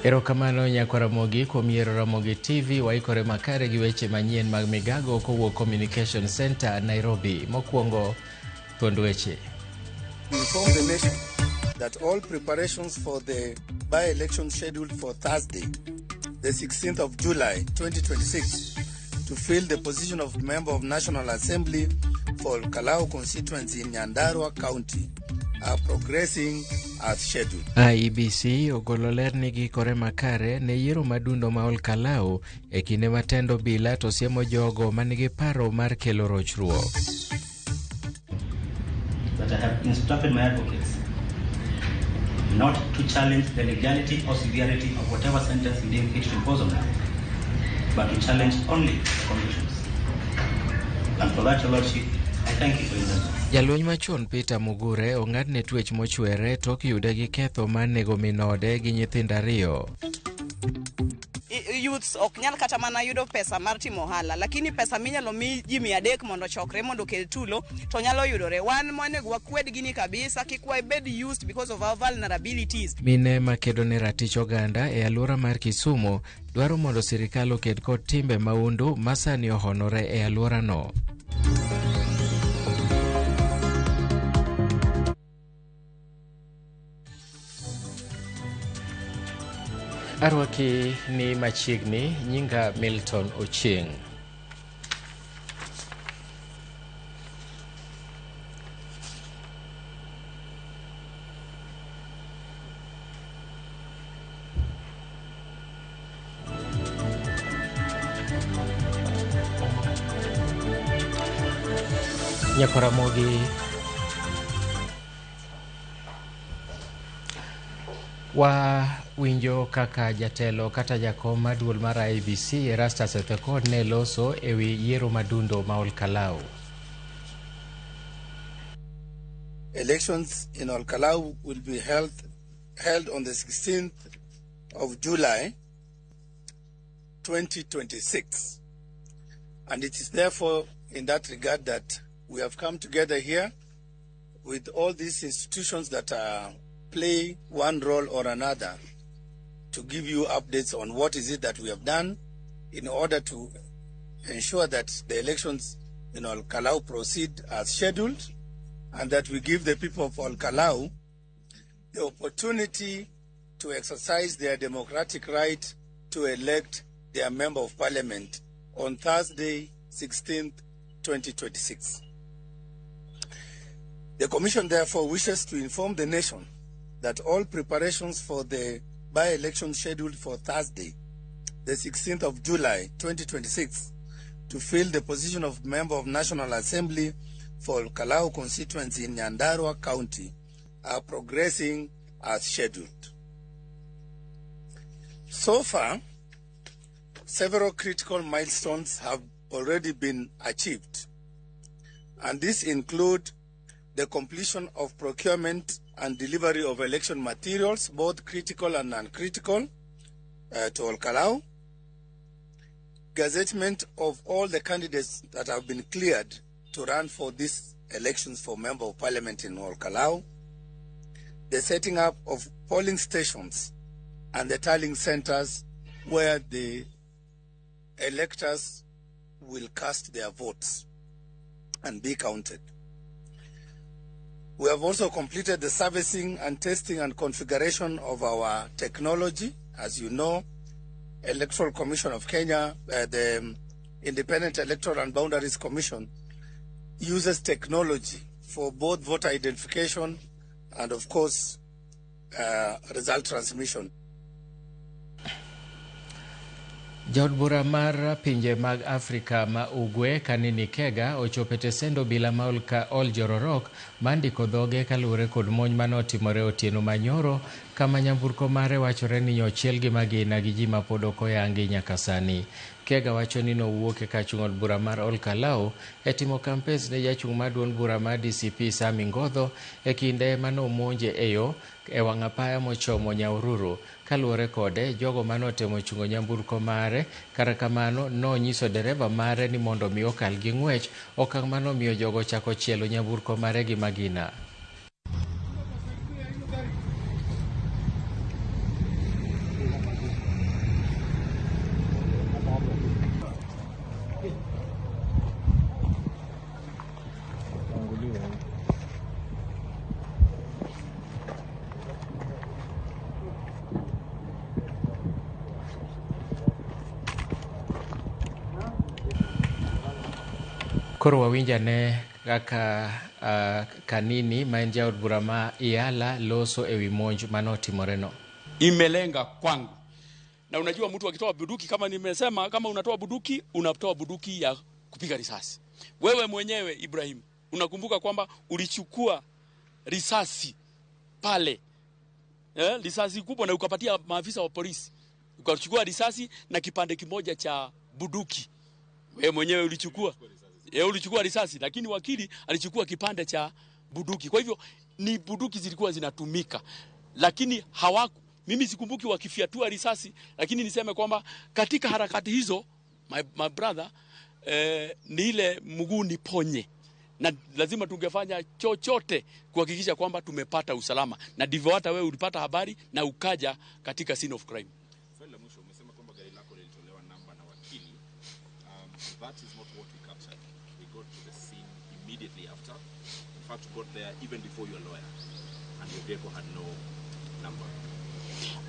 Erokamano nyakwa Ramogi kuom yiero Ramogi TV. Waikore makare gi weche manyien mag migago kowuok Communication Center, Nairobi. Mokwongo, thuond weche. Inform the nation that all preparations for the by-election scheduled for Thursday, the 16th of July 2026, to fill the position of Member of National Assembly for Kalau constituency in Nyandarua County are progressing as scheduled. IEBC ogolo ler ni giikore makare ne yiero madundo ma Olkalau e kinde ma tend obila to siemo jogo manigi paro mar kelo rochruok. That I have instructed my advocates not to challenge the legality or severity of whatever sentence you deem fit to impose on them, but to challenge only the convictions. And for that, Your Lordship, I thank you for your indulgence. Jalweny machon Peter Mugure ong'adne twech mochwere tok yude gi ketho mar nego min ode gi nyithindo ariyo. Youths ok nyal kata mana yudo pesa mar timo ohala, lakini pesa minyalo mi ji 300 mondo ochokre mondo okel tulo to nyalo yudore. Wan monego wakwed gini kabisa, kik wabed used because of our vulnerabilities. Mine makedo ne ratich oganda e alwora mar Kisumu dwaro mondo sirikal oked kod timbe mahundu ma sani ohonore e alworano. Arwaki ni machiegni, nyinga Milton Ochieng'. Nyakoramogi wawinjo kaka jatelo kata jakom mar duol mar IEBC Erastus Ethekon ne loso e wi yiero madundo ma Olkalau. Elections in Olkalau will be held on the 16th of July 2026. And it is therefore in that regard that we have come together here with all these institutions that play one role or another to give you updates on what is it that we have done in order to ensure that the elections in Olkalau proceed as scheduled and that we give the people of Olkalau the opportunity to exercise their democratic right to elect their member of parliament on Thursday, 16th, 2026. The Commission therefore wishes to inform the nation that all preparations for the by-election scheduled for Thursday, the 16th of July, 2026, to fill the position of Member of National Assembly for Kalau constituency in Nyandarua County are progressing as scheduled. So far, several critical milestones have already been achieved, and these include the completion of procurement and delivery of election materials, both critical and non-critical, to Olkalau, gazettement of all the candidates that have been cleared to run for these elections for Member of Parliament in Olkalau, the setting up of polling stations and the tallying centers where the electors will cast their votes and be counted. We have also completed the servicing and testing and configuration of our technology. As you know, Electoral Commission of Kenya, the Independent Electoral and Boundaries Commission, uses technology for both voter identification and, of course, result transmission. Jaod bura mar pinje mag Afrika ma Ugwe Kanini Kega ochopo e tesend obila ma Oljororok mar ndiko dhoge kaluwore kod monj mane otimore otieno manyoro kama nyamburko mare wachore ni nyochiel gi magina gi ji mapod ok oyangi nyaka sani. Kega wacho ni nowuok e kar chung' od bura mar Olkalau e timo kampens ne jachung' mar duond bura mar DCP Sami Ngodho e kinde mane omonje e yo e wang' apaya mochomo Nyahururu. Kaluwore kode, jogo mane otemo chungo nyamburko mare, kata kamano nonyiso dereva mare ni mondo mi okal gi ng'wech, okang' mane omiyo jogo chako chielo nyamburko mare gi magina. Koro wawinjane kaka Kanini ma en jaod bura ma Iala loso ewi monj manotimoreno. Imelenga kwangu. Na unajua mtu akitoa bunduki, kama nimesema, kama unatoa bunduki, unatoa bunduki ya kupiga risasi. Wewe mwenyewe Ibrahim, unakumbuka kwamba ulichukua risasi pale, risasi kubwa, na ukapatia maafisa wa polisi. Ukachukua risasi na kipande kimoja cha bunduki. Wewe mwenyewe ulichukua. Ulichukua risasi, lakini wakili alichukua kipande cha bunduki. Kwa hivyo ni bunduki zilikuwa zinatumika, lakini hawaku, mimi sikumbuki wakifyatua risasi, lakini niseme kwamba katika harakati hizo my brother, ni ile mguu niponye, na lazima tungefanya chochote kuhakikisha kwamba tumepata usalama, na ndivyo hata wewe ulipata habari na ukaja katika scene of crime. Swali la mwisho, umesema kwamba gari lako lilitolewa namba na wakili. That is not what we captured. We got to the scene immediately after. In fact, we got there even before your lawyer, and your vehicle had no number.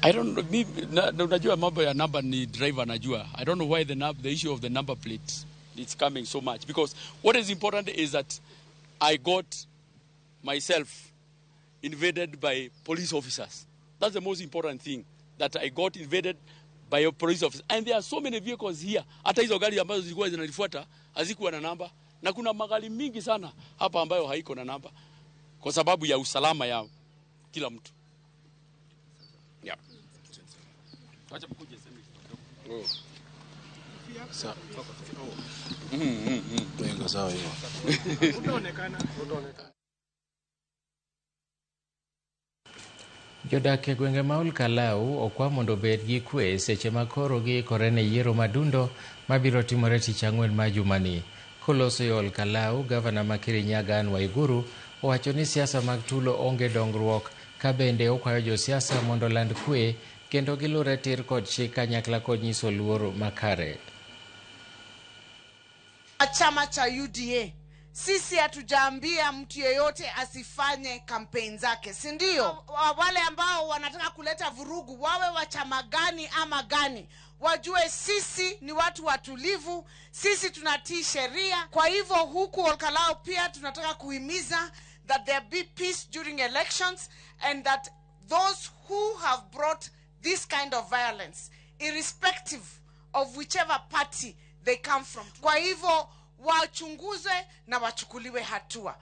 I don't know. Unajua mambo ya namba ni driver najua. I don't know why the issue of the number plate it's coming so much, because what is important is that I got myself invaded by police officers. That's the most important thing, that I got invaded by a police officer. And there are so many vehicles here. Hata hizo gari ambazo zilikuwa zinanifuata hazikuwa na namba, na kuna magari mingi sana hapa ambayo haiko na namba kwa sababu ya usalama ya kila mtu. Yeah. Acha mkuje sema. Sawa. Sawa hivyo. Jodak e gwenge ma Olkalau okwa mondo obed gi kwe seche ma koro giikore ne yiero madundo mabiro timore tich ang'wen ma jumani. Koloso e Olkalau, gavana ma Kirinyaga Anne Waiguru owacho ni siasa mag tulo onge dongruok, ka bende okwayo josiasa mondo oland kwe kendo gilure tir kod chik kanyakla kod nyiso luor makare. Chama cha UDA, sisi hatujaambia mtu yeyote asifanye kampeni zake, si ndio? Wale ambao wanataka kuleta vurugu, wawe wa chama gani ama gani, wajue sisi ni watu watulivu, sisi tunatii sheria. Kwa hivyo huku Olkalau pia tunataka kuhimiza that there be peace during elections, and that those who have brought this kind of violence, irrespective of whichever party they come from, kwa hivyo wachunguze na wachukuliwe hatua.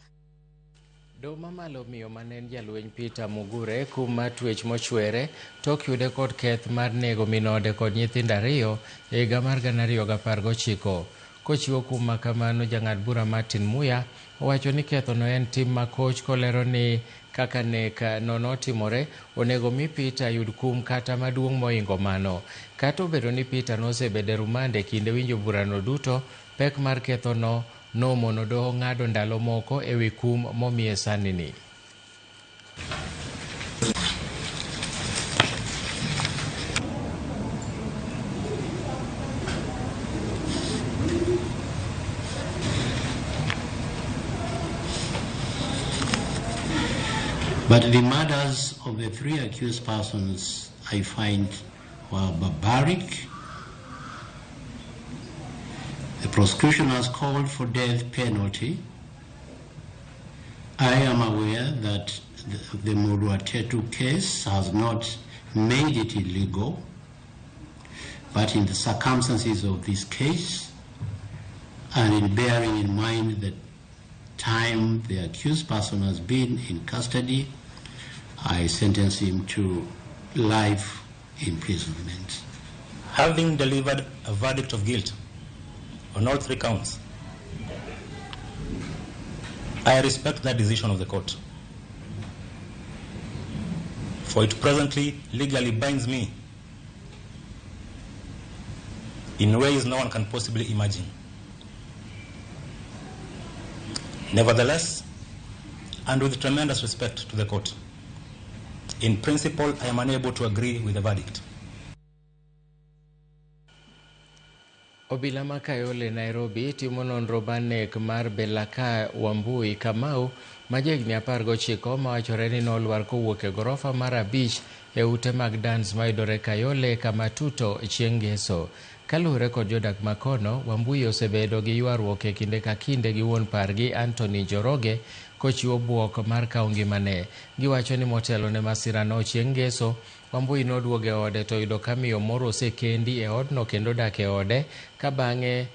Doho mamalo miyo mane en jalweny Peter Mugure kum twech mochwere tok yude kod keth mar nego minode kod nyithindo ariyo e higa mar 2019. Kochiwo kum ma kamano, jang'ad bura Martin Muya owacho ni kethono en tim makoch, kolero ni kaka nek no notimore onego mi Peter yud kum kata maduong' moingo mano. Kata obedo ni Peter nosebedo e rumande e kinde winjo burano duto, pek mar kethono nomono doho ng'ado ndalo moko ewi kum momiye sani ni. But the murders of the three accused persons, I find, were barbaric. The prosecution has called for death penalty. I am aware that the Muruatetu case has not made it illegal, but in the circumstances of this case, and in bearing in mind the time the accused person has been in custody, I sentence him to life imprisonment. Having delivered a verdict of guilt on all three counts, I respect that decision of the court, for it presently legally binds me in ways no one can possibly imagine. Nevertheless, and with tremendous respect to the court, in principle, I am unable to agree with the verdict. Obila ma Kayole Nairobi timo nonro mar nek mar Belaka Wambui Kamau ma jahigni 19 mawachore ni nolwar kowuok e gorofa mar 5 e ute mag dance mayudore Kayole Kamatuto chieng' Ngeso. Kaluwore kod jodak makono, Wambui osebedo gi ywaruok e kinde ka kinde gi wuon pargi Anthony Njoroge kochiwo bwok mar kawo ngimane. Giwacho ni motelo ne masirano chieng' ngeso, Wambui noduogo e ode to oyudo ka miyo moro osekendi e odno kendo dak e ode ka bang'e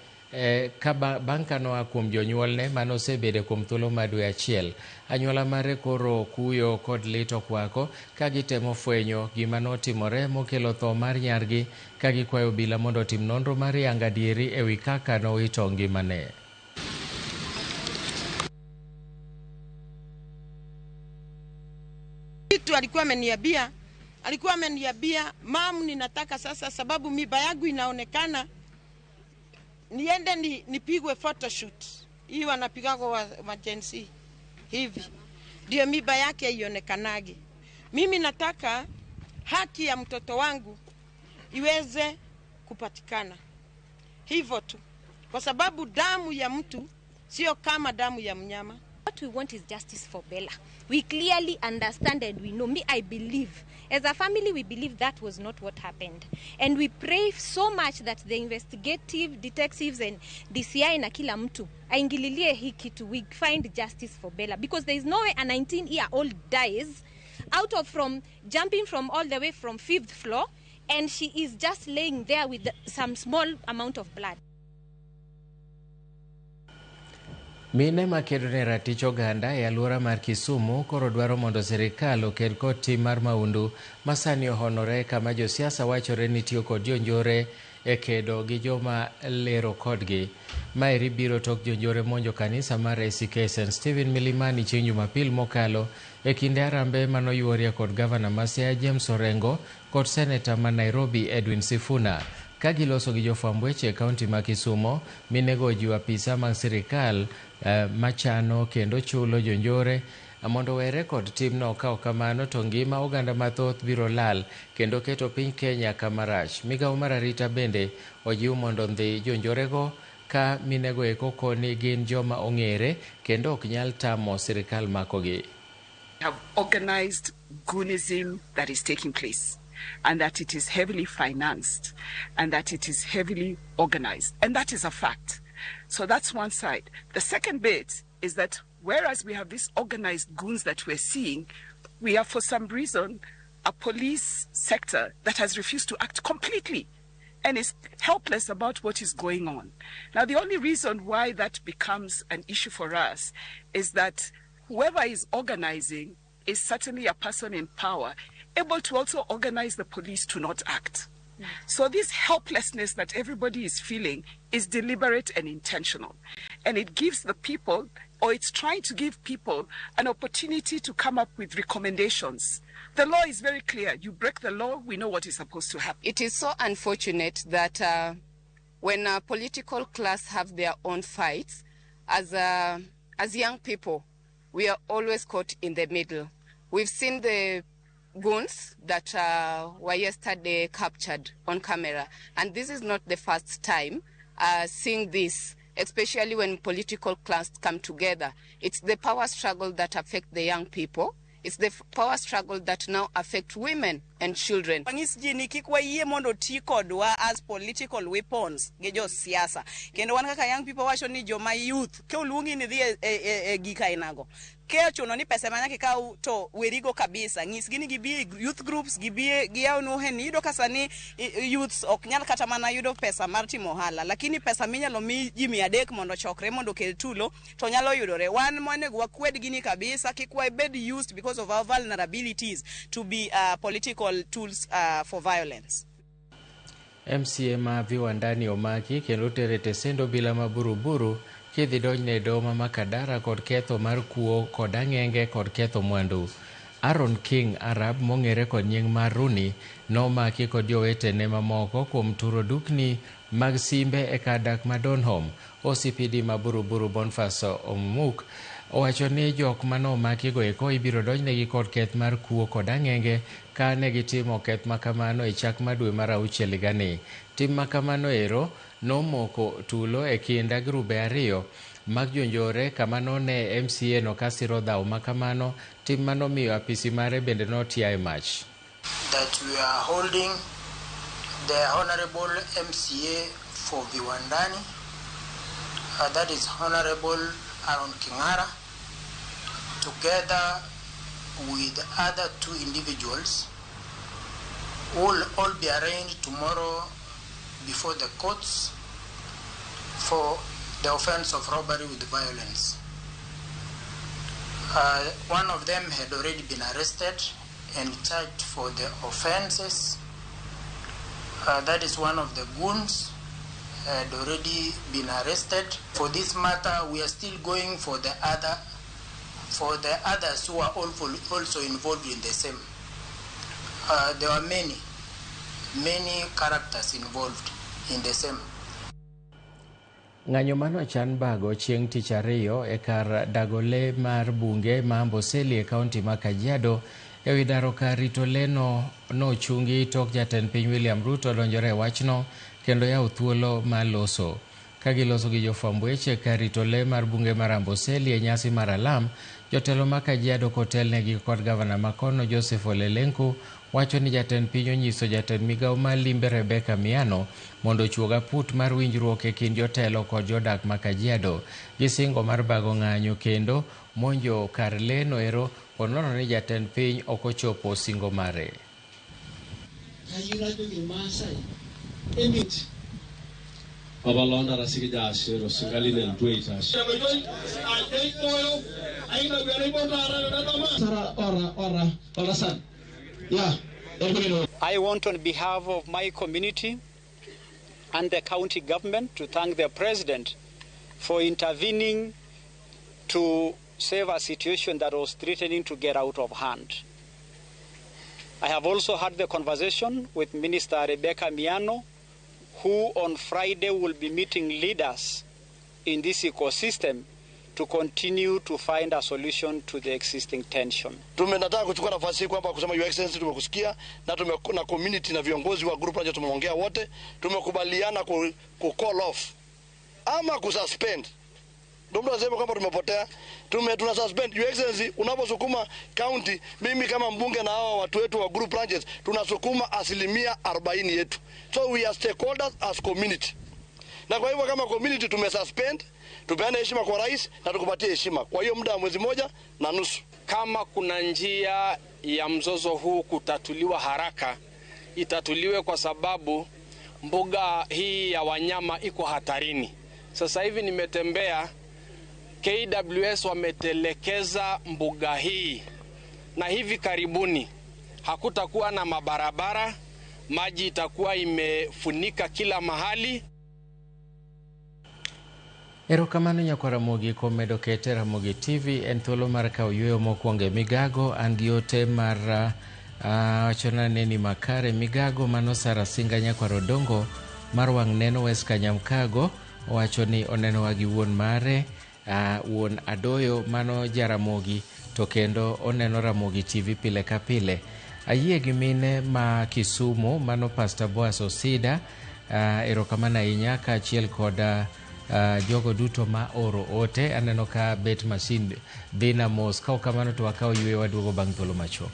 bang' ka noa kuom jonyuolne mane osebede kuom thuolo mar dwe achiel. Anyuola mare koro kuyo kod lit okwako ka gitemo fwenyo gima notimore mokelo tho mar nyargi ka gikwayo obila mondo otim nonro mar yango adieri ewi kaka nowito ngimane. Kitu alikuwa ameniambia mam, ninataka sasa, sababu mimba yangu inaonekana, niende nipigwe photoshoot. Hii wanapigagwa wa Gen Z hivi ndio mimba yake ionekanage. Mimi nataka haki ya mtoto wangu iweze kupatikana hivyo tu, kwa sababu damu ya mtu sio kama damu ya mnyama. What we want is justice for Bella. We clearly understand and we know. Me, I believe. As a family, we believe that was not what happened. And we pray so much that the investigative detectives and DCI na kila mtu aingililie hii kitu. We find justice for Bella. Because there is no way a 19-year-old dies out of from jumping from all the way from 5th floor, and she is just laying there with some small amount of blood. Mine makedo ne ratich oganda e alwora mar Kisumu koro dwaro mondo sirikal oked kod tim mar maundu ma sani ohonore kama josiasa wachore ni tiyo kod jonjore e kedo gi joma lero kodgi. Maeri biro tok jonjore monjo kanisa mar ACK St. Stephen Milimani chieng' Jumapil mokalo e kinde harambe manoyuorie kod gavana ma Siaya James Orengo kod seneta ma Nairobi Edwin Sifuna. Ka giloso gi jofwamb weche e kaunti ma Kisumo, minego ojiwo apisa mag sirikal machano kendo chulo jonjore mondo were kod timno, ka ok kamano to ngima oganda mathoth biro lal kendo keto piny Kenya kama rach. Migawo mar arita bende ojiw mondo ndhi jonjorego ka minego eko koni gin joma ong'ere kendo ok nyal tamo sirikal makogi. Have organized goonism that is taking place, and that it is heavily financed, and that it is heavily organized. And that is a fact. So that's one side. The second bit is that whereas we have these organized goons that we're seeing, we have for some reason a police sector that has refused to act completely and is helpless about what is going on. Now, the only reason why that becomes an issue for us is that whoever is organizing is certainly a person in power, able to also organize the police to not act. So this helplessness that everybody is feeling is deliberate and intentional. And it gives the people, or it's trying to give people, an opportunity to come up with recommendations. The law is very clear. You break the law, we know what is supposed to happen. It is so unfortunate that when a political class have their own fights, as young people, we are always caught in the middle. We've seen the goons that were yesterday captured on camera. And this is not the first time seeing this, especially when political class come together. It's the power struggle that affects the young people. It's the power struggle that now affects women and children. Wanyis ji ni kik wayie mondo ti kodwa as political weapons gi josiasa. Kendo wan kaka young people wacho ni joma youth ke oluongi ni dhi e gik ainago. Ke ochuno ni pesa ma nyaka ikaw to werigo kabisa. Nyisgi ni gibi e youth groups, gibi giyaw ohelni. Iyudo ka sani youths ok nyal kata mana yudo pesa mar timo ohala, lakini pesa minyalo mi ji 300 mondo ochokre mondo okel tulo to nyalo yudore. Wan monego wakwed gini kabisa, kik wabed used because of our vulnerabilities to be political tools for violence. MCA ma Viwandani omaki kendo tere tesend obila ma Buruburu kidhi donjne e doho ma Makadara kod ketho mar kuo kod ang'enge kod ketho mwandu. Aaron King Arab mong'ere kod nying mar Rooney nomaki kod jowetene mamoko kuom turo dukni mag simbe e kar dak ma Donholm. OCPD ma Buruburu Boniface Omuk owacho ni jok manomaki go eko ibiro donjnegi kod keth mar kuo kod ang'enge ka ne gitimo keth makamano e chak mar dwe mar auchiel higani. Tim makamano ero nomoko tulo e kind grube ariyo mag jonjore kama none MCA no kasiro dhaw makamano, tim manomiyo apisi mare bende notia e mach. That we are holding the Honorable MCA for Viwandani, that is Honorable Aaron Kingara, together with other 2 individuals, will all be arraigned tomorrow before the courts for the offense of robbery with violence. One of them had already been arrested and charged for the offenses. That is one of the goons had already been arrested. For this matter, we are still going for the other, for the others who are also involved in the same. There are many, many characters involved in the same. Ng'anyo mano chan bago chieng' tich ariyo e kar dago le mar bunge ma Amboseli e kaunti ma Kajiado ewi daro kar rito le no nochungi tok jatend piny William Ruto donjore e wachno kendo yawo thuolo mar loso. Ka giloso gi jofwamb weche kar rito le mar bunge mar Amboseli e nyasi mar alam, jotelo ma Kajiado kotelnegi kod gavana makono Joseph Ole Lenku wacho ni jatend piny onyiso jatend migawo mar limbe Rebecca Miano mondo ochuog aput mar winjruok e kind jotelo kod jodak ma Kajiado. Gisingo mar bago ng'anyo kendo monjo kar le noero ponono ni jatend piny ok ochopo singo mare. I want on behalf of my community and the county government to thank the president for intervening to save a situation that was threatening to get out of hand. I have also had the conversation with Minister Rebecca Miano, who on Friday will be meeting leaders in this ecosystem to continue to find a solution to the existing tension. Tumenataka kuchukua nafasi hii kwamba kusema Your Excellency tumekusikia na na community na viongozi wa group tumeongea wote, tumekubaliana ku call off ama ku suspend. Ndio mtu anasema kwamba tumepotea, tuna suspend. Your Excellency, unaposukuma county, mimi kama mbunge na hawa watu wetu wa group branches tunasukuma 40% yetu. So we are stakeholders as community. Na kwa hivyo kama community tumesuspend, tupeane heshima kwa rais na tukupatie heshima. Kwa hiyo muda wa mwezi 1.5. Kama kuna njia ya mzozo huu kutatuliwa haraka, itatuliwe kwa sababu mbuga hii ya wanyama iko hatarini. Sasa hivi nimetembea, KWS wametelekeza mbuga hii, na hivi karibuni hakutakuwa na mabarabara, maji itakuwa imefunika kila mahali. Erokamano nyakwa Ramogi kuom medo kete Ramogi TV en thuolo mar kawo yueyo mokwongo e migago. An gi ote mar wachona neni makare migago mano Sara Singa nyakwar Odongo mar wang' neno West Kanyamkago owacho ni onenowa gi wuon mare wuon Adoyo mano Jaramogi to kendo oneno Ramogi TV pile ka pile. Ayie gi mine ma Kisumu mano Pastor Boaz Osida, erokamano ahinya kaachiel kod jogo duto ma oro ote. Aneno ka bet masin dhi na mos, ka ok kamano to wakawo yweyo waduogo bang' thuolo machuok.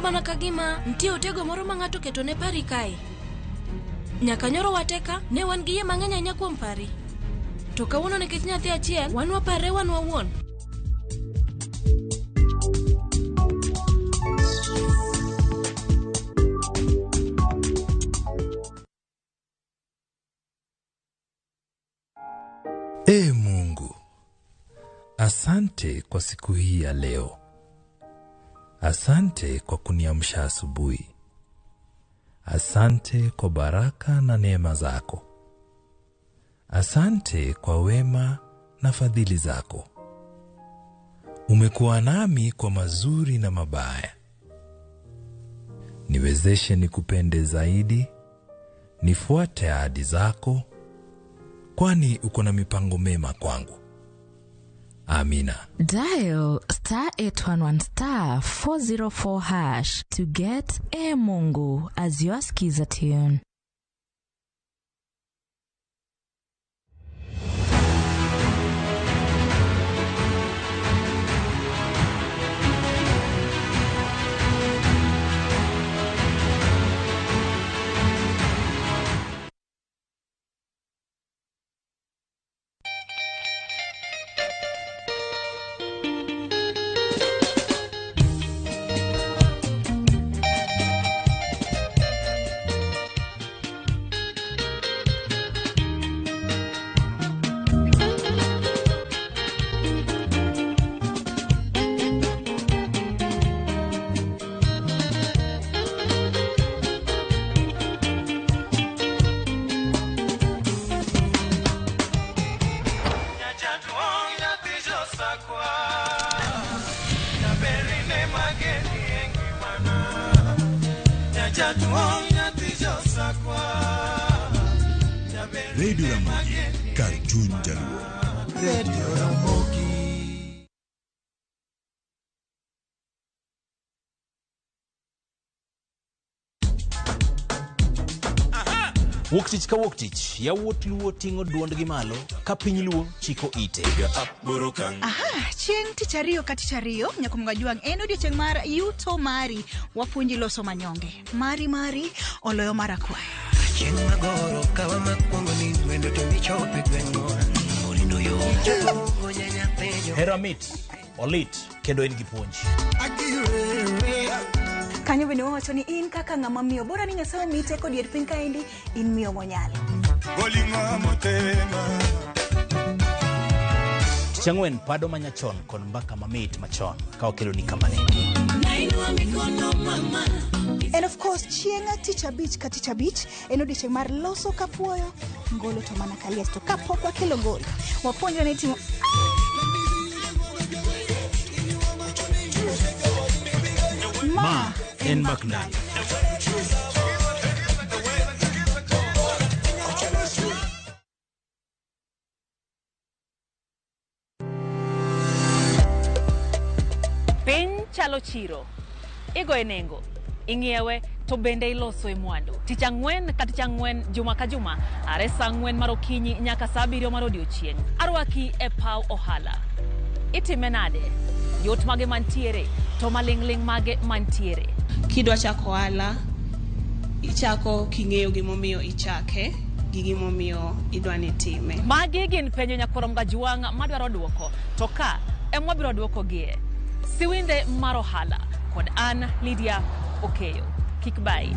Mana kagima nitie otego moro ma ng'ato keto ne pari kae. Nyaka nyoro wateka ne wan gi yie mang'eny ahinya kuom pari. To kawuono nikech nyathi achiel, wan wapare wan wawuon. Ee Mungu, asante kwa siku hii ya leo. Asante kwa kuniamsha asubuhi. Asante kwa baraka na neema zako. Asante kwa wema na fadhili zako. Umekuwa nami kwa mazuri na mabaya. Niwezeshe nikupende zaidi, nifuate ahadi zako, kwani uko na mipango mema kwangu. Amina. Dial star 811 star 404 hash to get E Mungu as your skiza tune. Radio Ramogi, kar chuny Jaluo. Radio Ramogi. Wuok tich ka wuok tich, yawuot Luo ting'o duondgi malo ka piny Luo chiko ite. Aha, chieng' tich ariyo ka tich ariyo, Nyakumga Jwang' en odiochieng' mar yuto mari, wapuonji loso manyonge. Mari mari, oloyo mar akwayo. Chieng' magoro kawa makwongo ni wendo to michope gweng'wa. Orindo yo. Hera mit, olit, kendo en gi puonj. Kanyo bende wawacho ni in kaka ng'ama miyo, bora ni Nyasaye omiyi teko dier piny kaendi, in miyo monyalo. Tich ang'wen, pado manyachon kod mbaka mamit machon ka wakeloni kamaneni. And of course, chieng' tich abich ka tich abich en odiochieng' mar loso kapuoyo, ngolo to mana kalies to kapok wakelo ngolo. Wapuonjre ni timo Ma en Mbak Ndalo. Piny chalo chiro. Igoye nengo, ing'iewe to bende iloso e mwandu. Tich ang'wen ka tich ang'wen, juma ka juma, are saa 4 mar okinyi nyaka saa 7 mar odiochieng'. Arwaki e paw ohala. Itime nade? Yot mage mantiere, to maling'ling' mage mantiere. Kidwa chako ohala, ichako king'eyo gimomiyo ichake gi gimomiyo idwa ni time. Magi gin penjo Nyakwar Mgajwang' madwaro duoko, to ka ema wabiro duokogie. Siwinde mar ohala kod an Lydia Okeyo. Kik bai.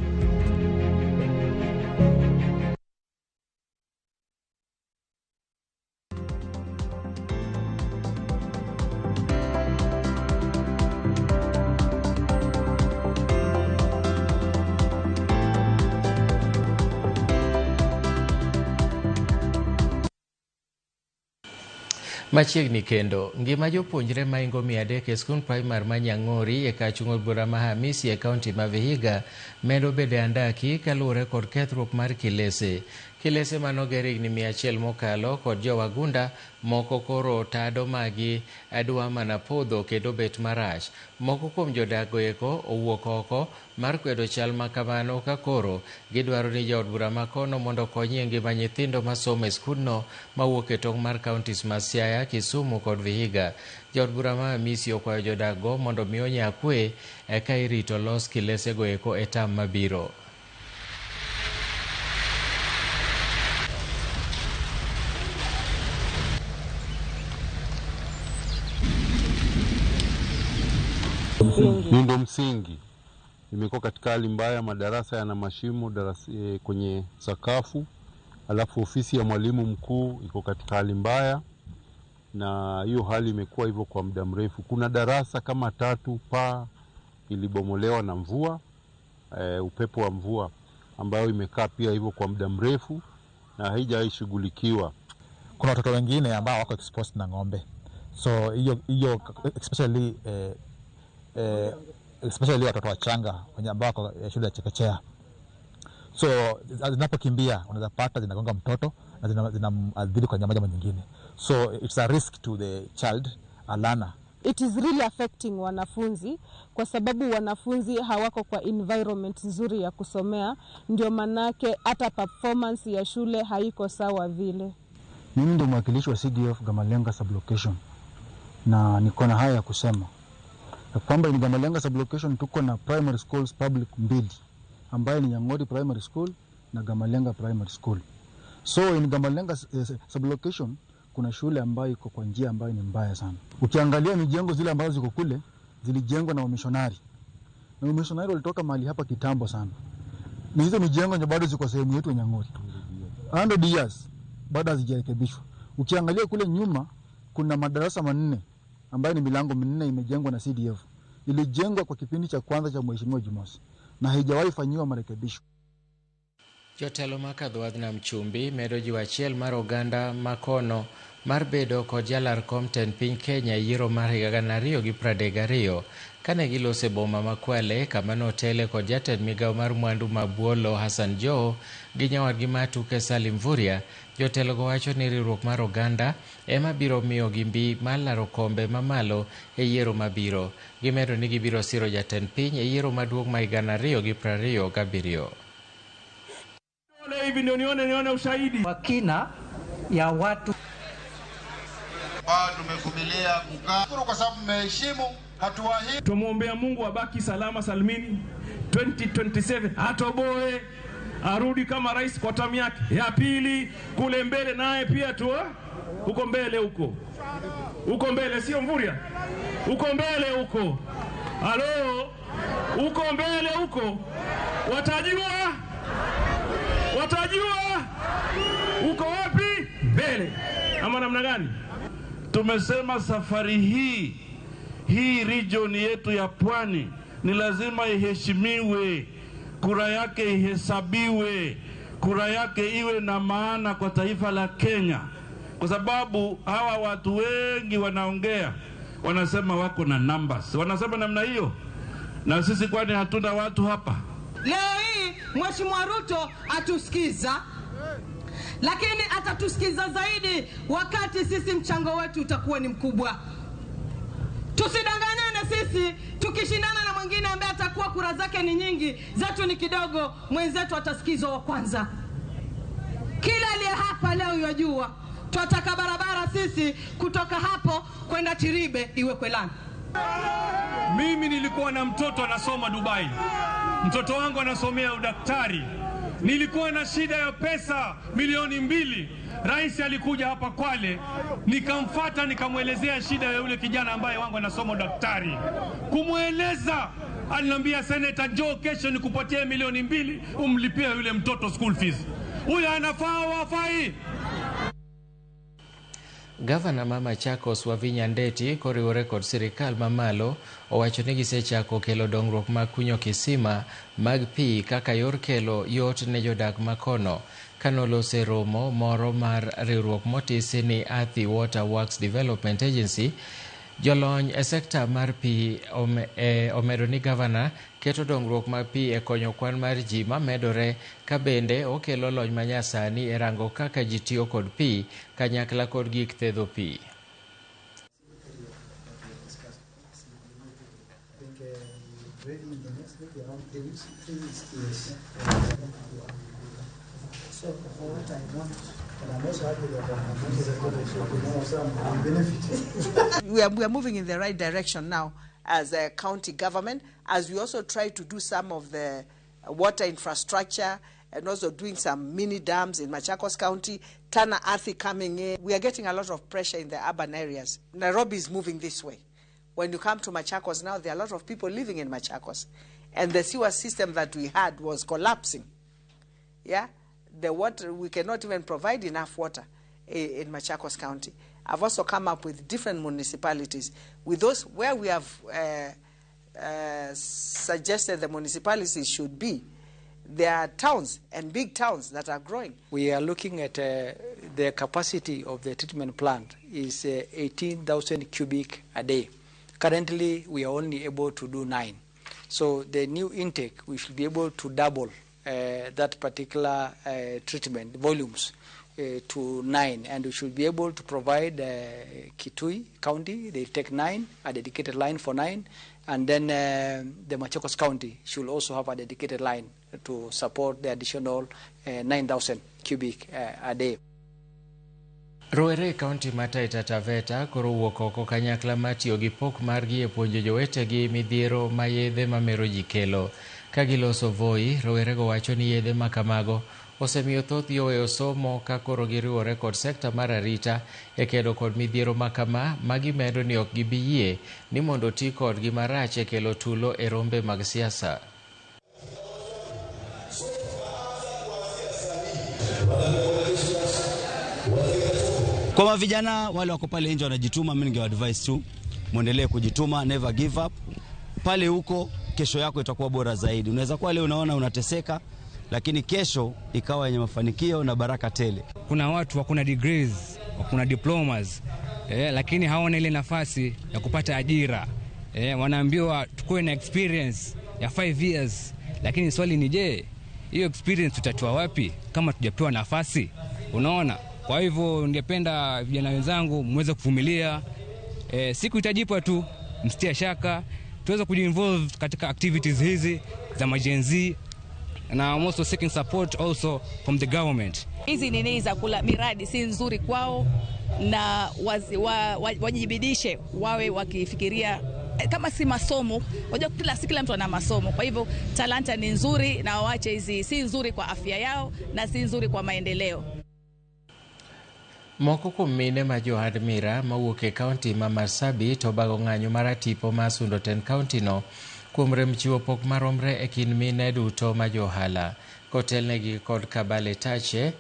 Machiegni kendo, ngima jopuonjre maingo 300 e skund primar ma Nyang'ori e kachung' od bura ma Hamisi e kaunti ma Vihiga medo bedo e andaki kaluwore kod kethruok mar kilese. Kilese manoger higni 100 mokalo kod jowagunda moko koro tado magi adwa mana podho kendo bet marach. Moko kuom jodak goeko owuok oko mar kwedo chal ma kamano ka koro gidwaro ni jaod bura makono mondo okony e ngima nyithindo masomo e skundno mawuok e tong' mar kauntis ma Siaya, Kisumu kod Vihiga. Jaod bura ma Hamisi okwayo jodak go mondo mi onya kwe eka irito los kilese goeko e tam mabiro. Miundo msingi imekuwa katika hali mbaya, madarasa yana mashimo kwenye sakafu, alafu ofisi ya mwalimu mkuu iko katika hali mbaya, na hiyo hali imekuwa hivyo kwa muda mrefu. Kuna darasa kama 3 paa ilibomolewa na mvua, upepo wa mvua, ambayo imekaa pia hivyo kwa muda mrefu na haijaishughulikiwa. Kuna watoto wengine ambao wako exposed na ng'ombe, so hiyo especially especially watoto wachanga wenye ambao wako shule ya chekechea. So zinapokimbia unaweza pata zinagonga mtoto na zinaathiri kwa njia moja ama nyingine. So it's a risk to the child, a learner. It is really affecting wanafunzi kwa sababu wanafunzi hawako kwa environment nzuri ya kusomea, ndio manake hata performance ya shule haiko sawa vile. Mimi ndio mwakilishi wa CDF Gamalenga sublocation na niko na haya ya kusema ya kwamba in Gamalenga sublocation tuko na primary schools public mbili ambayo ni Nyang'ori Primary School na Gamalenga Primary School. So in Gamalenga sublocation kuna shule ambayo iko kwa njia ambayo ni mbaya sana. Ukiangalia mijengo zile ambazo ziko kule zilijengwa na wamishonari. Na wamishonari walitoka mahali hapa kitambo sana. Na hizo mijengo ndio bado ziko sehemu yetu ya Nyang'ori. 100 years bado hazijarekebishwa. Ukiangalia kule nyuma kuna madarasa 4 ambayo ni milango 4 imejengwa na CDF. Ilijengwa kwa kipindi cha kwanza cha Mheshimiwa Jumosi na haijawahi fanyiwa marekebisho. Jotelo ma kadho wadh nam chumbi medo jiwo achiel mar oganda makono mar bedo kod jalar kom tend piny Kenya e yiero mar higa 2032 kane gilose boma ma Kwale kama notele kod jatend migawo mar mwandu ma Buolo Hassan Joho gi nyawadgi ma tuke Salim Mvurya. Jotelo go wacho ni riwruok mar oganda ema biro miyogi mbi mar laro kombe mamalo e yiero mabiro. Gimedo ni gibiro siro jatend piny e yiero maduong' ma higa 2027. Hivi ndio nione ushahidi wa kina ya watu ambao tumevumilia kukaa kwa sababu mmeheshimu hatua hii. Tumuombea Mungu abaki salama salmini 2027 atoboe, arudi kama rais kwa tamu yake ya pili kule mbele, naye pia tu huko mbele huko. Huko mbele sio Mvurya. Huko mbele huko. Halo, huko mbele huko. Watajua uko wapi mbele ama namna gani? Tumesema safari hii region yetu ya Pwani ni lazima iheshimiwe, kura yake ihesabiwe, kura yake iwe na maana kwa taifa la Kenya, kwa sababu hawa watu wengi wanaongea, wanasema wako na numbers, wanasema namna hiyo, na sisi kwani hatuna watu hapa? Leo hii Mheshimiwa Ruto atusikiza, lakini atatusikiza zaidi wakati sisi mchango wetu utakuwa ni mkubwa. Tusidanganyane sisi, tukishindana na mwingine ambaye atakuwa kura zake ni nyingi, zetu ni kidogo, mwenzetu atasikizwa wa kwanza. Kila aliye hapa leo yajua, twataka barabara sisi kutoka hapo kwenda Tiribe iwe kwelani. Mimi nilikuwa na mtoto anasoma Dubai. Mtoto wangu anasomea udaktari. Nilikuwa na shida ya pesa milioni 2. Rais alikuja hapa Kwale, nikamfuata nikamwelezea shida ya yule kijana ambaye wangu anasoma udaktari. Kumweleza, aliniambia senator, njoo kesho nikupatie milioni 2 umlipie yule mtoto school fees. Huyo anafaa au hafai? Gavana ma Machakos Wavinya Ndeti koriwore kod sirikal mamalo owacho ni gisechako kelo dongruok mag kunyo kisima mag pi kaka yor kelo yot ne jodak makono. Kanolose romo moro mar riwruok motisi ni Athi Water Works Development Agency, jolony e sekta mar pi omedo ni gavana keto dongruok mag pi e konyo kwan mar ji mamedore ka bende okelo lony manyasani e rango kaka ji tiyo kod pi kanyakla kod gik thedho pi. We are moving in the right direction now as a county government, as we also try to do some of the water infrastructure and also doing some mini dams in Machakos County, Tana Athi coming in. We are getting a lot of pressure in the urban areas. Nairobi is moving this way. When you come to Machakos now, there are a lot of people living in Machakos. And the sewer system that we had was collapsing. Yeah? The water, we cannot even provide enough water in Machakos County. I've also come up with different municipalities. With those where we have suggested the municipalities should be, there are towns and big towns that are growing. We are looking at the capacity of the treatment plant is 18,000 cubic a day. Currently, we are only able to do 9. So the new intake, we should be able to double that particular treatment volumes to 9, and we should be able to provide Kitui County, they take 9, a dedicated line for 9, and then the Machakos County should also have a dedicated line to support the additional 9,000 cubic a day. Rowere e kaunti ma Taita Taveta koro wuok oko kanyakla mar tiyo gi pok margi e puonjo jowetegi midhiero ma yedhe mamero ji kelo. Ka giloso Voi, rowerego wacho ni yedhe ma kamago osemiyo thothgi oweyo somo ka koro giriwore kod sekta mar arita e kedo kod midhiero ma kama, ma gimedo ni ok gibi yie ni mondo ti kodgi marach e kelo tulo e rombe mag siasa. Kwa vijana wale wako pale nje wanajituma, mimi ningewa advise tu muendelee kujituma, never give up. Pale huko kesho yako itakuwa bora zaidi. Unaweza kuwa leo unaona unateseka, lakini kesho ikawa yenye mafanikio na baraka tele. Kuna watu wako na degrees, wako na diplomas, lakini hawana ile nafasi ya kupata ajira. Wanaambiwa tukue na experience ya 5 years, lakini swali ni je, hiyo experience tutatoa wapi kama tujapewa nafasi? Unaona? Kwa hivyo ningependa vijana wenzangu muweze kuvumilia. Siku itajipa tu, msitie shaka, tuweze kujiinvolve katika activities hizi za Gen Z, and I'm also seeking support also from the government. Hizi nini za kula miradi si nzuri kwao, na wajibidishe wawe wakifikiria kama si masomo. Unajua kila mtu ana masomo, kwa hivyo talanta ni nzuri na waache hizi, si nzuri kwa afya yao na si nzuri kwa maendeleo. Moko kuom mine ma johand mira mawuok e kaunti ma Marsabit obago ng'anyo mar atipo ma sundo tend kaunti no kuom rem chiwo pok maromre e kind mine duto ma johala. Kotelnegi kod Kabale Tache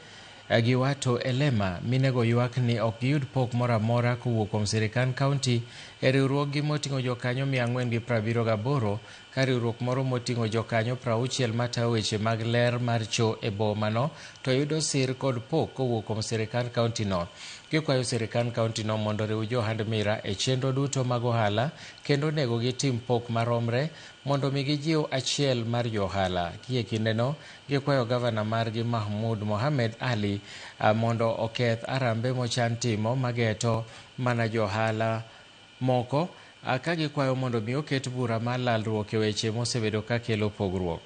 gi Wato Elema, minego ywak ni ok giyud pok moro amora kowuok kuom sirikand kaunti e riwruoggi moting'o jokanyo 478 ka riwruok moro moting'o jokanyo 60 matayo weche mag ler mar cho e bomano to yudo sir kod pok kowuok kuom sirikand kaunti no. Gikwayo sirikand kaunti no mondo oriw johand mira e chenro duto mag ohala kendo onego gitim pok maromre mondo mi gijiw achiel mar johala. Gie kindeno, gikwayo gavana margi Mahmoud Mohamed Ali mondo oketh arambe mochan timo mageto mana johala moko, ka gikwayo mondo mi oket bura mar lalruok e weche mosebedo ka kelo pogruok.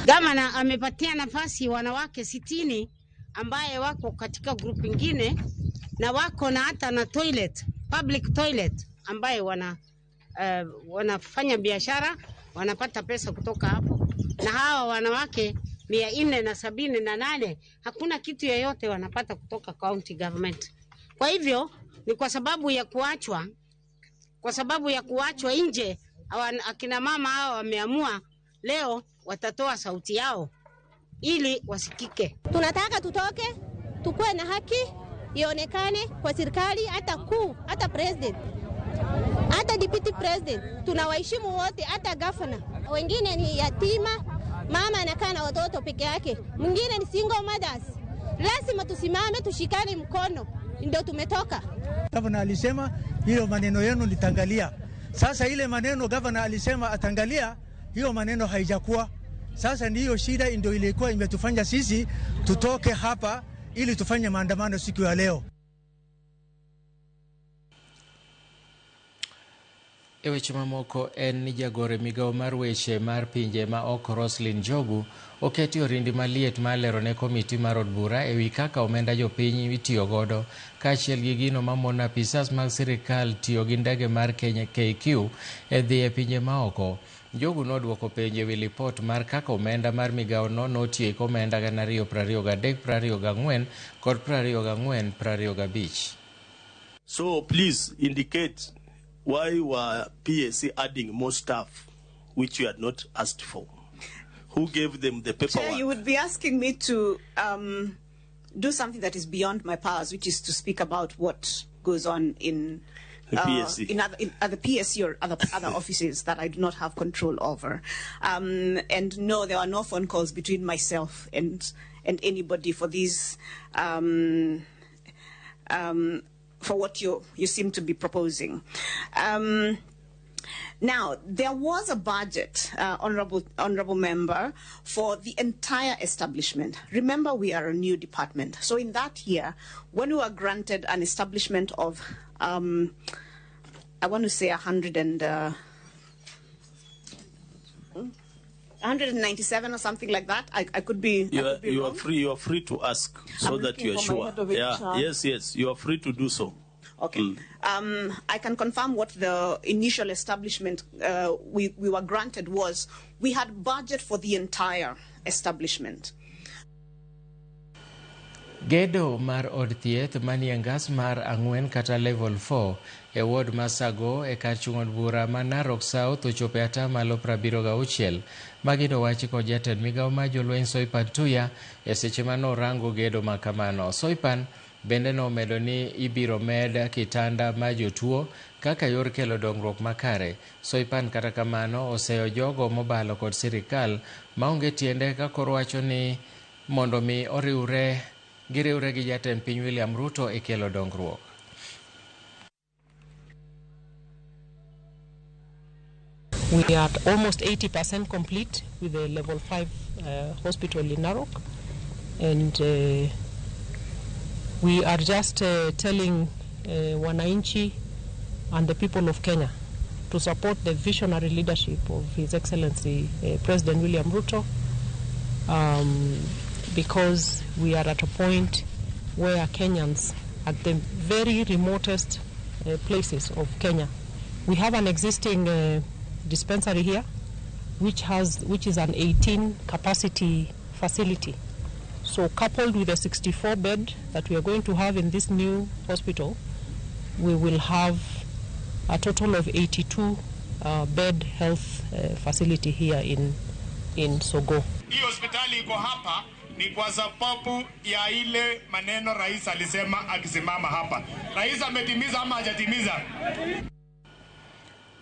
Gavana amepatia nafasi wanawake 60 ambaye wako katika group ingine na wako na hata na toilet, public toilet ambaye wanafanya biashara, wanapata pesa kutoka hapo. Na hawa wanawake 478 hakuna kitu yoyote wanapata kutoka county government. Kwa hivyo ni kwa sababu ya kuachwa, kwa sababu ya kuachwa nje, akina mama hawa wameamua leo watatoa sauti yao ili wasikike. Tunataka tutoke, tukue na haki ionekane kwa serikali, hata kuu, hata president, hata deputy president. Tunawaheshimu wote, hata governor. Wengine ni yatima, mama anakaa na watoto peke yake, mwingine ni single mothers. Lazima tusimame, tushikane mkono, ndio tumetoka. Governor alisema hiyo maneno yenu nitangalia. Sasa ile maneno governor alisema atangalia, hiyo maneno haijakuwa. Sasa ndiyo shida ndio ilikuwa imetufanya sisi tutoke hapa ili tufanye maandamano siku ya leo. E weche mamoko en ni jagore migawo mar weche mar pinje ma oko Roslyn Njogu oketi orindi maliet mar lero ne komiti mar od bura ewi kaka omenda jopiny itiyo godo kaachiel gi gino mamono apisas mag sirikal tiyo gi ndege mar Kenya KQ e dhi e pinje maoko. Njogu nodwoko penjo ewi lipot mar kaka omenda mar migawono notieko omenda 2023, 24 kod 24, 25. So please indicate why were PSC adding more staff which you had not asked for? Who gave them the paperwork? Chair, you would be asking me to do something that is beyond my powers, which is to speak about what goes on in the PSC. In other PSC or other offices that I do not have control over. And no, there are no phone calls between myself and anybody for these for what you seem to be proposing. Now, there was a budget, honorable member, for the entire establishment. Remember, we are a new department. So in that year, when we were granted an establishment of, I want to say 197 or something like that. I could be. You are free. You are free to ask, so that you are sure. Yeah. Yes. You are free to do so. Okay. I can confirm what the initial establishment we were granted was. We had budget for the entire establishment. Gedo mar od thieth manie ngas mar 4 kata level 4 e ward ma Sago e kar chung' od bura ma Narok South ochopo e atamalo 76. Magi nowachi kod jatend migao mar jolweny Soipan Tuya e seche manorango gedo ma kamano. Soipan bende nomedo ni ibiro med kitanda ma jotuo kaka yor kelo dongruok makare. Soipan kata kamano oseyo jogo mobalo kod sirikal maonge tiende ka koro wacho ni mondo mi giriwre gi jatend piny William Ruto e kelo dongruok. We are almost 80% complete with the level 5 hospital in Narok, and we are just telling wananchi and the people of Kenya to support the visionary leadership of His Excellency President William Ruto, because we are at a point where Kenyans at the very remotest places of Kenya. We have an existing dispensary here, which is an 18 capacity facility. So coupled with the 64 bed that we are going to have in this new hospital, we will have a total of 82 bed health facility here in Sogo. Hii hospitali iko hapa ni kwa sababu ya ile maneno rais alisema akisimama hapa. Rais ametimiza ama hajatimiza?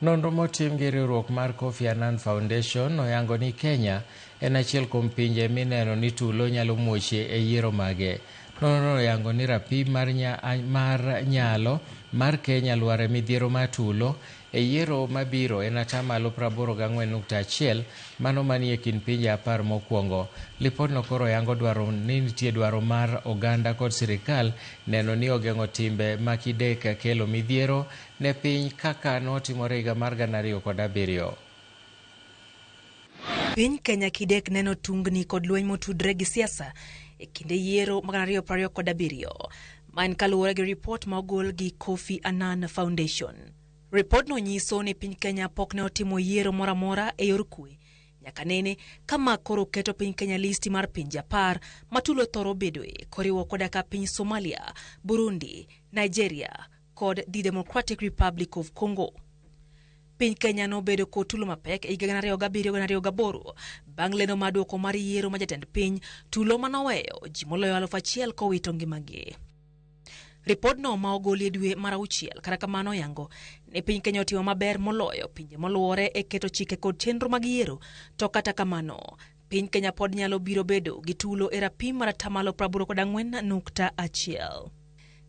Nonro motim gi riwruok mar Kofi Annan Foundation oyango ni Kenya en achiel kuom pinje mineno ni tulo nyalo muochie e yiero mage. Nonro oyango ni rapim mar nyalo mar Kenya lwar e midhiero mar tulo e yiero mabiro en atamalo 84.1, mano manie kind pinje 10 mokwongo. Lipodno koro yango dwaro ni nitie dwaro mar oganda kod sirikal neno ni ogeng'o timbe ma kidek kelo midhiero ne piny kaka notimore higa mar 2007. Piny Kenya kidek neno tungni kod lweny motudre gi siasa e kinde yiero mag 2027. Ma en kaluwore gi ripot ma ogol gi Kofi Annan Foundation. Ripodno nyiso ni piny Kenya pok ne otimo yiero moro amora e yor kwe nyaka nene kama koro keto piny Kenya listi mar pinje 10 ma tulo thoro bedoe, koriwo koda ka piny Somalia, Burundi, Nigeria kod the Democratic Republic of Congo. Piny Kenya nobedo kod tulo mapek e higa 2007-2008 bang' lendo mar duoko mar yiero ma jatend piny, tulo manoweyo ji moloyo 1000 kowito ngimagi. Ripodno ma ogol e dwe mar 6 kata kamano yango ni piny Kenya otimo maber moloyo pinje moluwore e keto chike kod chenro mag yiero, to kata kamano piny Kenya pod nyalo biro bedo gi tulo e rapim mar atamalo 84.1.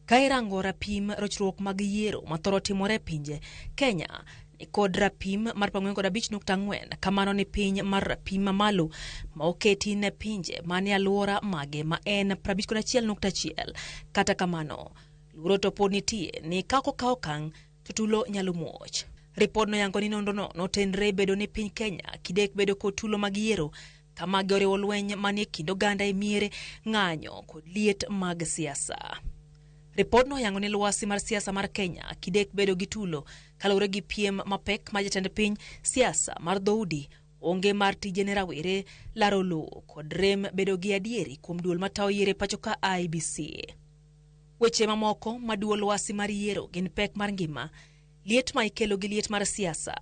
Ka irango rapim rochruok mag yiero mathoro timore e pinje, Kenya ni kod rapim mar 45.4, kamano ni piny mar rapim mamalo ma oketi ne pinje manie alwora mage ma en 51.1. Kata kamano, luoro to pod nitie ni ka ok okaw okang' to tulo nyalo muoch. Ripodno yango ni nonrono notenre bedo ni piny Kenya kidek bedo kod tulo mag yiero ka magi oriwo lweny manie kind oganda e miere, ng'anyo kod liet mag siasa. Ripodno yango ni lwasi mar siasa mar Kenya kidek bedo gi tulo kaluwore gi piem mapek ma jatend piny, siasa mar dhoudi, onge mar tije ne rawere, laro lowo kod rem bedo gi adieri kuom duol matayo yiero e pacho ka IEBC. Weche mamoko maduo lwasi mar yiero gin pek mar ngima, liet ma ikelo gi liet mar siasa,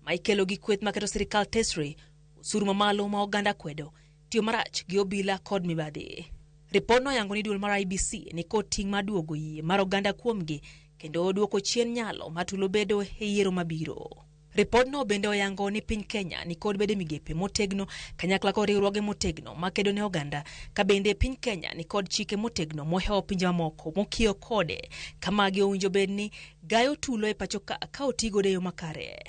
ma ikelo gi kweth maketo sirikal tesre, osuru mamalo ma oganda kwedo, tiyo marach gi obila kod mibadhi. Ripodno yango ni duol mar IEBC ni kod ting' mar duogo yie mar oganda kuomgi kendo duoko chien nyalo ma tulo bedo e yiero mabiro. Ripodno bende oyango ni piny Kenya nikod bede migepe motegno kanyakla kod riwruoge motegno makedo ne oganda, ka bende piny Kenya nikod chike motegno mohewo pinje mamoko mokiewo kode, ka magi owinjo bed ni gayo tulo e pacho ka otigodo e yo makare.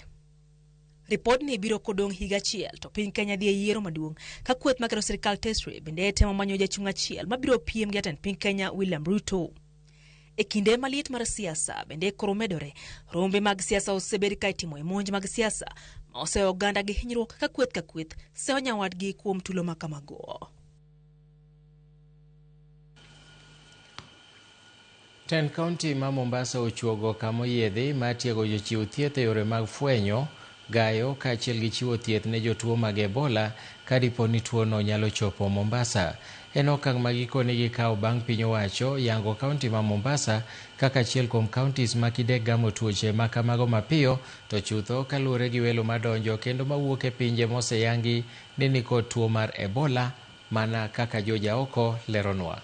Ripodni biro kodong' higa achiel to piny Kenya dhi e yiero maduong' ka kweth makero sirikal Tesre bende temo manyo jachung' achiel mabiro piem gi jatend piny Kenya William Ruto. E kinde maliet mar siasa bende koro medore, rombe mag siasa osebed ka itimo e monj mag siasa ma oseyo oganda gi hinyruok ka kweth ka kweth seyo nyawadgi kuom tulo ma kamago. Tend kaunti ma Mombasa ochuogo kama oyiedhi mar tiego jochiw thieth e yore mag fwenyo, gayo kaachiel gi chiwo thieth ne jotuo mag Ebola ka dipo ni tuono nyalo chopo Mombasa. En okang' ma gikone gikawo bang' piny owacho yango kaunti ma Mombasa kaka achiel kuom counties ma kidek gamo tuoche ma kamago mapiyo to chutho kaluwore gi welo madonjo kendo mawuok e pinje moseyangi ni nikod tuo mar Ebola mana kaka George Aoko leronwa.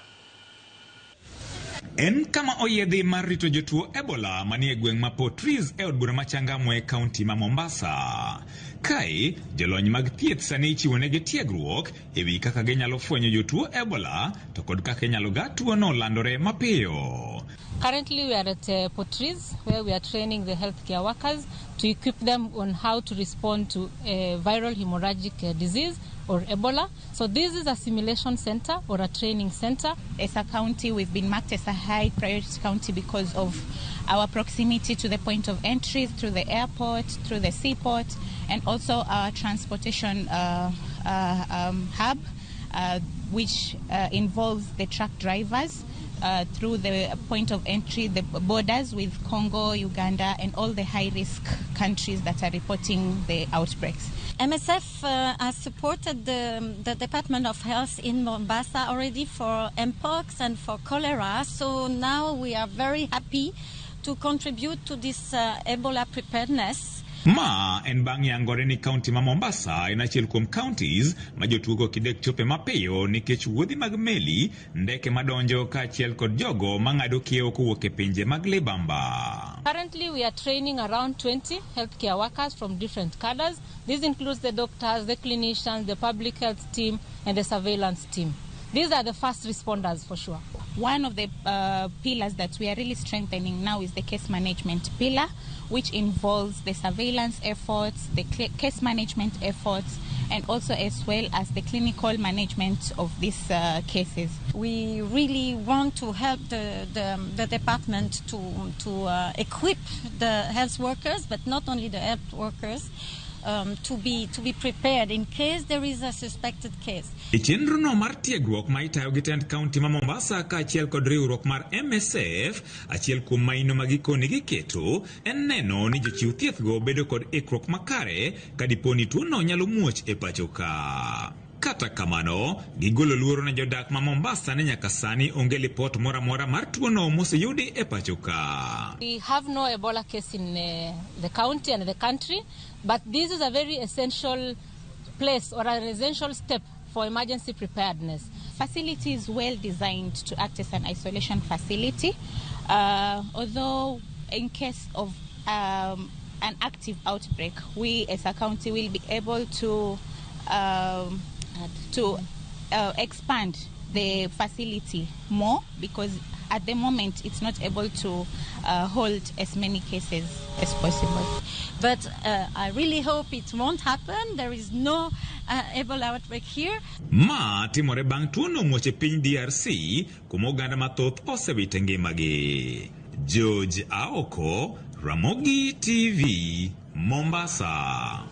En kama oyiedhi mar rito jotuo Ebola manie gweng' ma Port Reitz e od bura ma Changamwe e kaunti ma Mombasa. Kae, jolony mag thieth sani ichiwonegi tiegruok e wi kaka ginyalo fwenyo jotuo Ebola to kod kaka inyalo ga tuono landore mapiyo. Currently we are at Port Reitz where we are training the healthcare workers to equip them on how to respond to viral hemorrhagic disease or Ebola. So this is a simulation center or a training center. As a county, we've been marked as a high priority county because of our proximity to the point of entry through the airport, through the seaport, and also our transportation hub, which involves the truck drivers through the point of entry, the borders with Congo, Uganda, and all the high-risk countries that are reporting the outbreaks. MSF has supported the Department of Health in Mombasa already for Mpox and for cholera, so now we are very happy to contribute to this Ebola preparedness. Ma en bang' yangore ni kaunti ma Mombasa en achiel kuom counties ma jotugo kidek chope mapiyo nikech wuodhi mag meli, ndeke madonjo kaachiel kod jogo mang'ado kiewo kowuok e pinje mag libamba. Currently we are training around 20 healthcare workers from different cadres. This includes the doctors, the clinicians, the public health team and the surveillance team. These are the first responders for sure. One of the pillars that we are really strengthening now is the case management pillar, which involves the surveillance efforts, the case management efforts, and also as well as the clinical management of these cases. We really want to help the department to equip the health workers, but not only the health workers, to be prepared in case there is a suspected case. E chenro no mar tiegruok ma itayo gi tend kaunti ma Mombasa kaachiel kod riwruok mar MSF, achiel kuom maino ma gikone giketo en neno ni jochiw thiethgo bedo kod ikruok makare ka dipo ni tuono nyalo muoch e pacho ka. Kata kamano, gigolo luoro ne jodak ma Mombasa ni nyaka sani onge lipot moro amora mar tuono moseyudi e pacho ka. We have no Ebola case in the county and the country, but this is a very essential place or an essential step for emergency preparedness. Facility is well designed to act as an isolation facility, although in case of an active outbreak, we as a county will be able to expand the facility more, because at the moment it's not able to hold as many cases as possible. But I really hope it won't happen. There is no Ebola outbreak here. Ma timore bang' tuono muoch e piny DRC kuma oganda mathoth osewito ngimagi. George Aoko, Ramogi TV, Mombasa.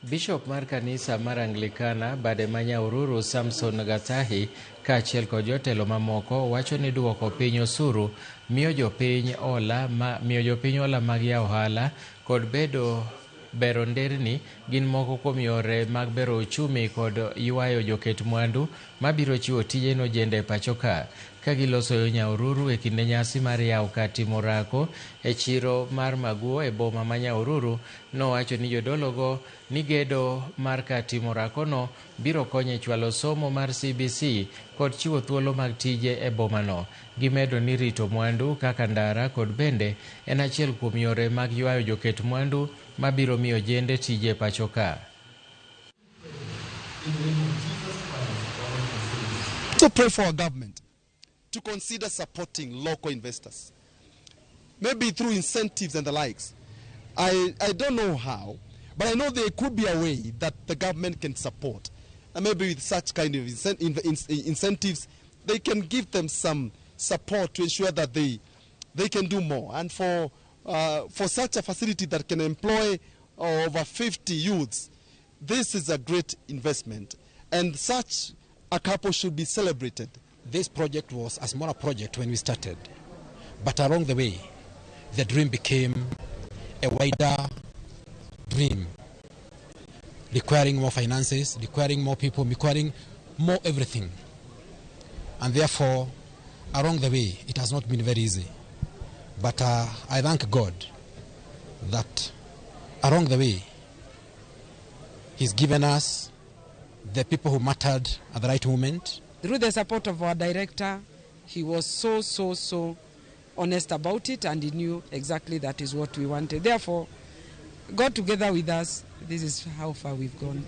Bishop mar kanisa mar Anglikana bade ma Nyahururu Samson Gatahi kaachiel kod jotelo mamoko wacho ni duoko piny osuru miyo jopiny ola mag yawo ohala kod bedo bero nderni gin moko kuom yore mag bero uchumi kod ywayo joket mwandu mabiro chiwo tije nojende e pacho ka. ka giloso yo Nyahururu e kinde nyasi mar yawo kar timo orako e chiro mar Maguo e boma ma Nyahururu. Nowacho ni jodologo ni gedo mar kar timo orakono biro konyo e chwalo somo mar CBC kod chiwo thuolo mag tije e bomano. Gimedo ni rito mwandu kaka ndara kod bende en achiel kuom yore mag ywayo joket mwandu mabiro miyo jende tije e pacho ka. To pray for our government to consider supporting local investors, maybe through incentives and the likes. I don't know how, but I know there could be a way that the government can support. And maybe with such kind of incentives, they can give them some support to ensure that they can do more. And for such a facility that can employ over 50 youths, this is a great investment. And such a couple should be celebrated. This project was a smaller project when we started, but along the way, the dream became a wider dream, requiring more finances, requiring more people, requiring more everything. And therefore, along the way, it has not been very easy. But I thank God that along the way, He's given us the people who mattered at the right moment. Through the support of our director, he was so honest about it, and he knew exactly that is what we wanted. Therefore, God together with us, this is how far we've gone.